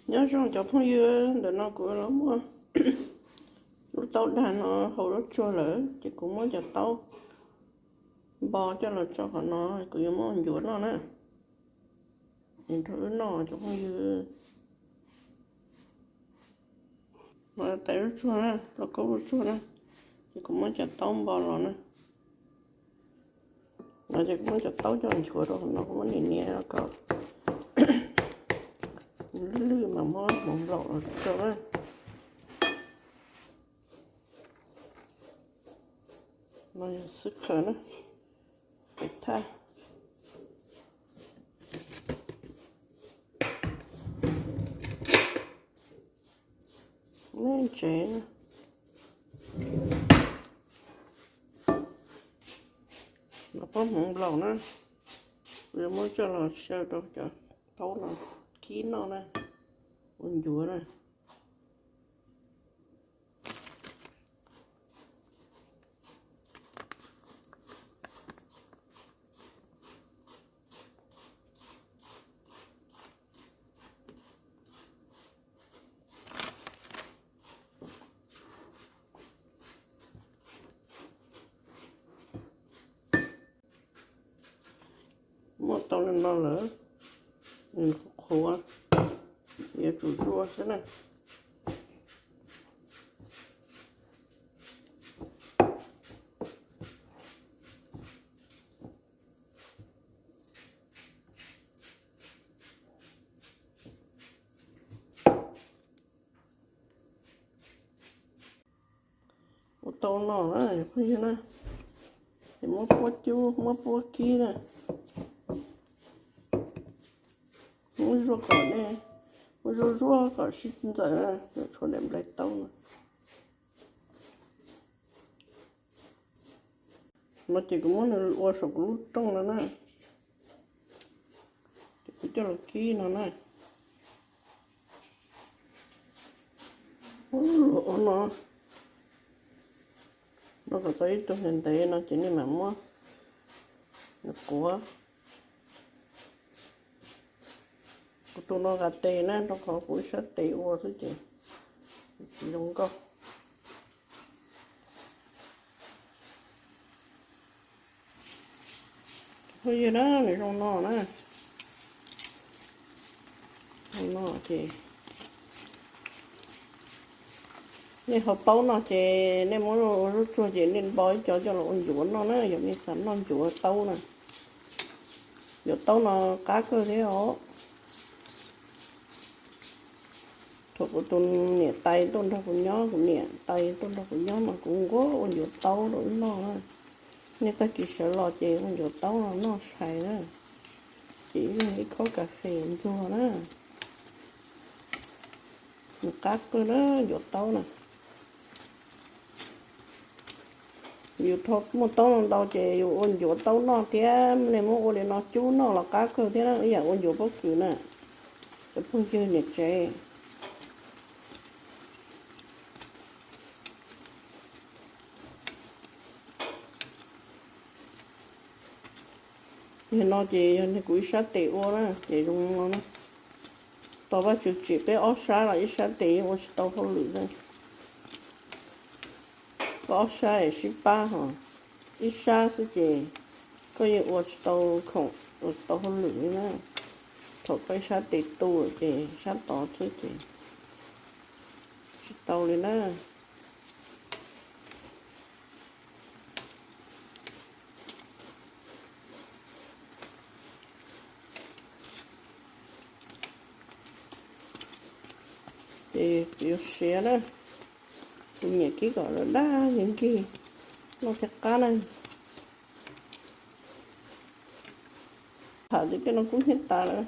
Nyob zoo cov phooj ywg, ntawm no kuv los muaj lub taub dag no hauv lub tsuag lawm ces kuv muab cov taub npo coj los tso qhov no, kuv yuav muab ncuav noj na. Nrog wb noj cov phooj ywg. No tais lub tsuag na, los kaub lub tsuag na, ces kuv muab cov taub npo los na. No ces kuv muab cov taub coj nchuav rau no, kuv muab nias nias kom lwj lwj mas muab hmoov nplaum los rau na. No yog xwb khawm na, pem thaj. Neb tsev no pob hmoov nplaum na, kuv yuav muab coj los xyaw rau cov taub no kib noj na, ua ncuav na. Muaj tau li no lawm, nws qhuav, yuav tsum zuaj xwb na. Ua tau no na phooj ywg na, ces muab puab cub muab puab kib na, muab zuaj kom ne, muab zuaj zuaj kom sib ntxaws na, yuav tshuav daim nplai taub no. No ces kuv muab nws ua saum kuv lub rooj no na, ces kuv coj los kib no na. Ua no, no kom tau ib tug ntev ntev no ces nej mam muab nws quav. Kuv tus no nqa tes na, rau qhov kuv ib sab tes ua xwb ces tsis zoo nkauj. Phooj ywg na, nws zoo no na. Zoo no ces nej ho paub no ces nej muab ua lub tsuag ces nej npo ib co coj los ua ncuav noj na, yog nej xav noj ncuav taub na. Ncuav taub no qab kawg thiab os. Thaum kuv tus niam tais tuaj nrog kuv nyob, kuv niam tais tuaj nrog kuv nyob mas kuv nquag ua ncuav taub rau wb noj na. Nej tag kis sawv los ces ua ncuav taub no noj sai na, ces ib leeg ib khob kas fes ntxuag na. Nws qab kawg na ncuav taub na. Yus muaj taub no ntau ces yus ua ncuav taub noj thiab, nej muab ua li no cub noj los qab kawg thiab na, ib yam ua ncuav pob kws na, cov phooj ywg niam tsev. Yog no ces yog kuv ib sab tes ua na ces zoo no na. Tos Vajtswv tsim peb ob sab los ib sab tes yeej ua tsis tau hauj lwm na. Koj ob sab es sib pab ho, ib sab xwb ces koj yeej ua tsis tau khoom, ua tsis tau hauj lwm li na. Thaum koj ib sab tes tu ces sab tod xwb ces tsis tau li na. Ces yuav siav na, kuv nyiam kib kom daj nkig, noj thiaj qab na. Tham twb tej no kub hnyiab tas lawm.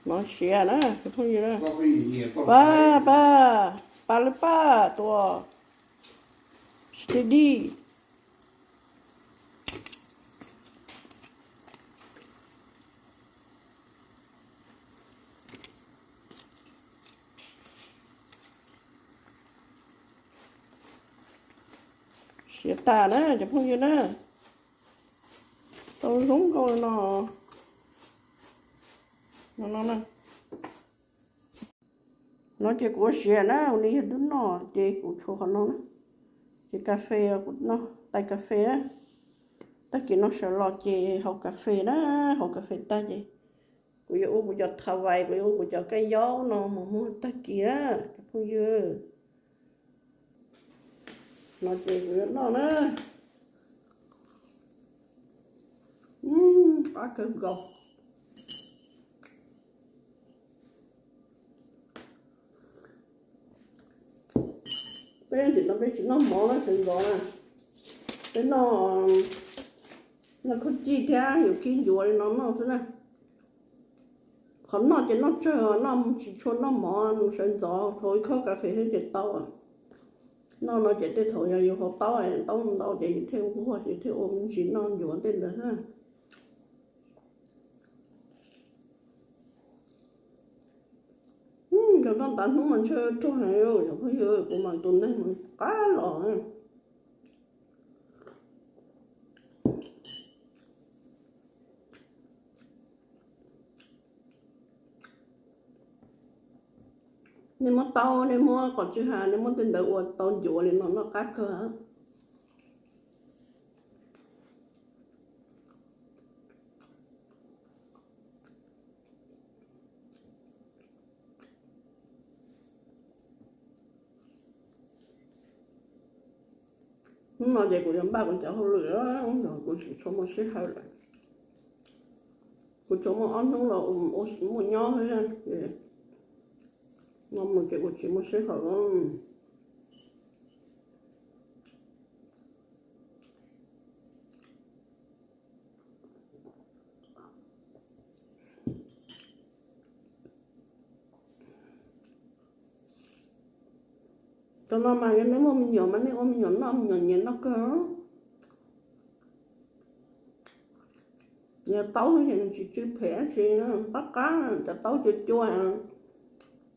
Nov siav na cov phooj ywg na. Pab, pab, pab lawv pab tua steady. Siav tas na cov phooj ywg na. Tau zoo nkauj no. No no na. No ces kuv ua siav na, ua li yog twb noj ces kuv tshuav qhov no na. Ces kas fes kuv noj tais kas fes na. Tag kis no sawv los ces haus kas fes na, haus kas fes tag ces kuv yuav ua kuv cov thav vais, kuv yuav ua kuv cov kab yaub no mus muag tag kis na cov phooj ywg. No ces kuv yuav noj na. Qab kawg nkaus. Peb nim no peb tsis noj mov na, sawv ntxov na. Peb noj, noj khaub cij thiab yuav kib ncuav li no noj xwb na. Qhov noj ces noj tsawg, noj tsis tshua noj mov, sawv ntxov haus ib khob kas fes xwb ces tau. Noj no ces tej thaum yog yus haus taub, taub ntau ces yus thiaj nquag, yus thiaj ua me ntsis noj ncuav tej ntawd xwb. Cov noj tav hnub mas ntshe ruaj heev, cov phooj ywg, kuv mas tus neeg mas qab los. Nej muab taub, nej muab qos tsij has, nej muab tej ntawd ua tau ncuav li no noj qab kawg. Hnub no ces kuv yuav npaj kuv cov hauj lwm, kuv tsis tshua muaj sij hawm lawm. Kuv tsuas muaj ob hnub los muaj nyob xwb, no mus ces kuv tsis muaj sij hawm. Cov no mas yog nej muaj me nyuam mas nej ua me nyuam noj, me nyuam nyiam noj kawg. Yog taub ces nws tsis tsw phem dab tsi, qab qab, cov taub cua cua,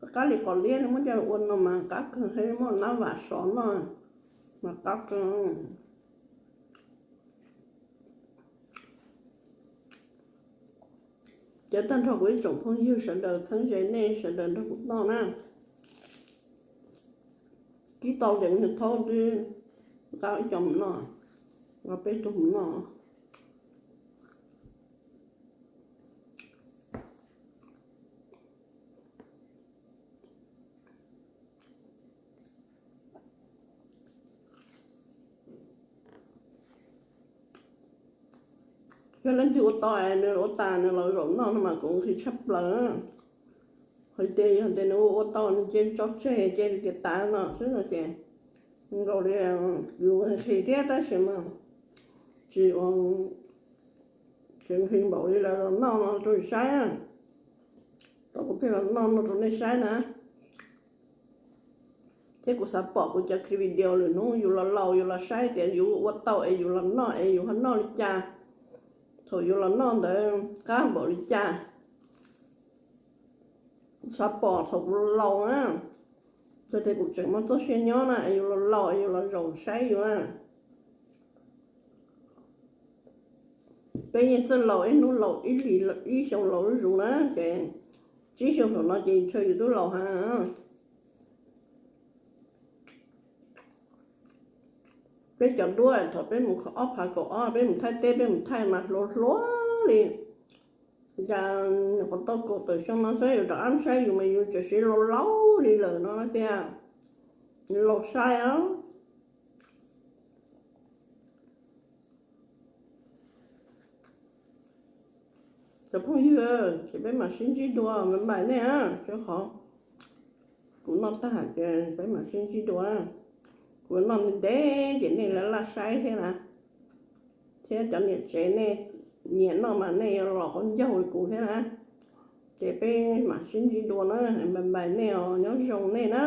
qab qab li qos liab, nej muab coj los ua no mas qab kawg, thiab muab nab vam sov noj mas qab kawg. Ces tag nrho kuv ib tsoom phooj ywg sawv daws txheeb ze nej sawv daws nrog kuv noj na. Kib tau ces kuv niag thaub twb nqa ib co mus noj, nqa peb tug mus noj. Yog leej twg ua tau es nws ua tas nws los zaum noj no mas kuv nqhis tshaj plaws. Hais tias yog tias nws ua ua tau nws cia tso tseg cia tias tas no xwb no ces nkaus li yus nqhis thiab tab sis mas tsis ua, tsis nqhis npaum li lawv los noj no rau saib. Tau kuv thiaj los noj no rau nej saib na. Thiab kuv xav pom kuv cov clip video lwm hnub yus los laus yus los saib tias yus ua tau es yus los noj es yus ho noj li cas. Thaum yus los noj ntawd qab npaum li cas. Kuv xav pom thaum kuv laus na, txawm tias kuv tseem muaj txoj sia nyob na es yus los laus es yus los zaum saib yus na. Peb yeej txawj laus ib hnub laus ib hlis ib xyoo laus zuj zus na ces tsib xyoo thaum no ces ntshe yus twb laus heev. Peb cov duab thaum peb mus ob phav kaum ob peb mus thaij teb peb mus thaij mas hluas hluas li. Cas nyuam qhuav tau kaum tawm xyoo no xwb yus rov qab saib yus mas yus tseem siv laus laus li lawm no tiag. Laus sai os. Cov phooj ywg, ces peb mam sib ntsib dua, bye bye nej, rau qhov kuv noj tag ces peb mam sib ntsib dua. Kuv noj ntev ntev ces nej laj laj saib thiab na, thiab cov niam tsev nej nyiam noj mas nej yuav los qaub ncaug li kuv thiab na. Ces peb mam sib ntsib dua na, bye bye nej os, nyob zoo nej na.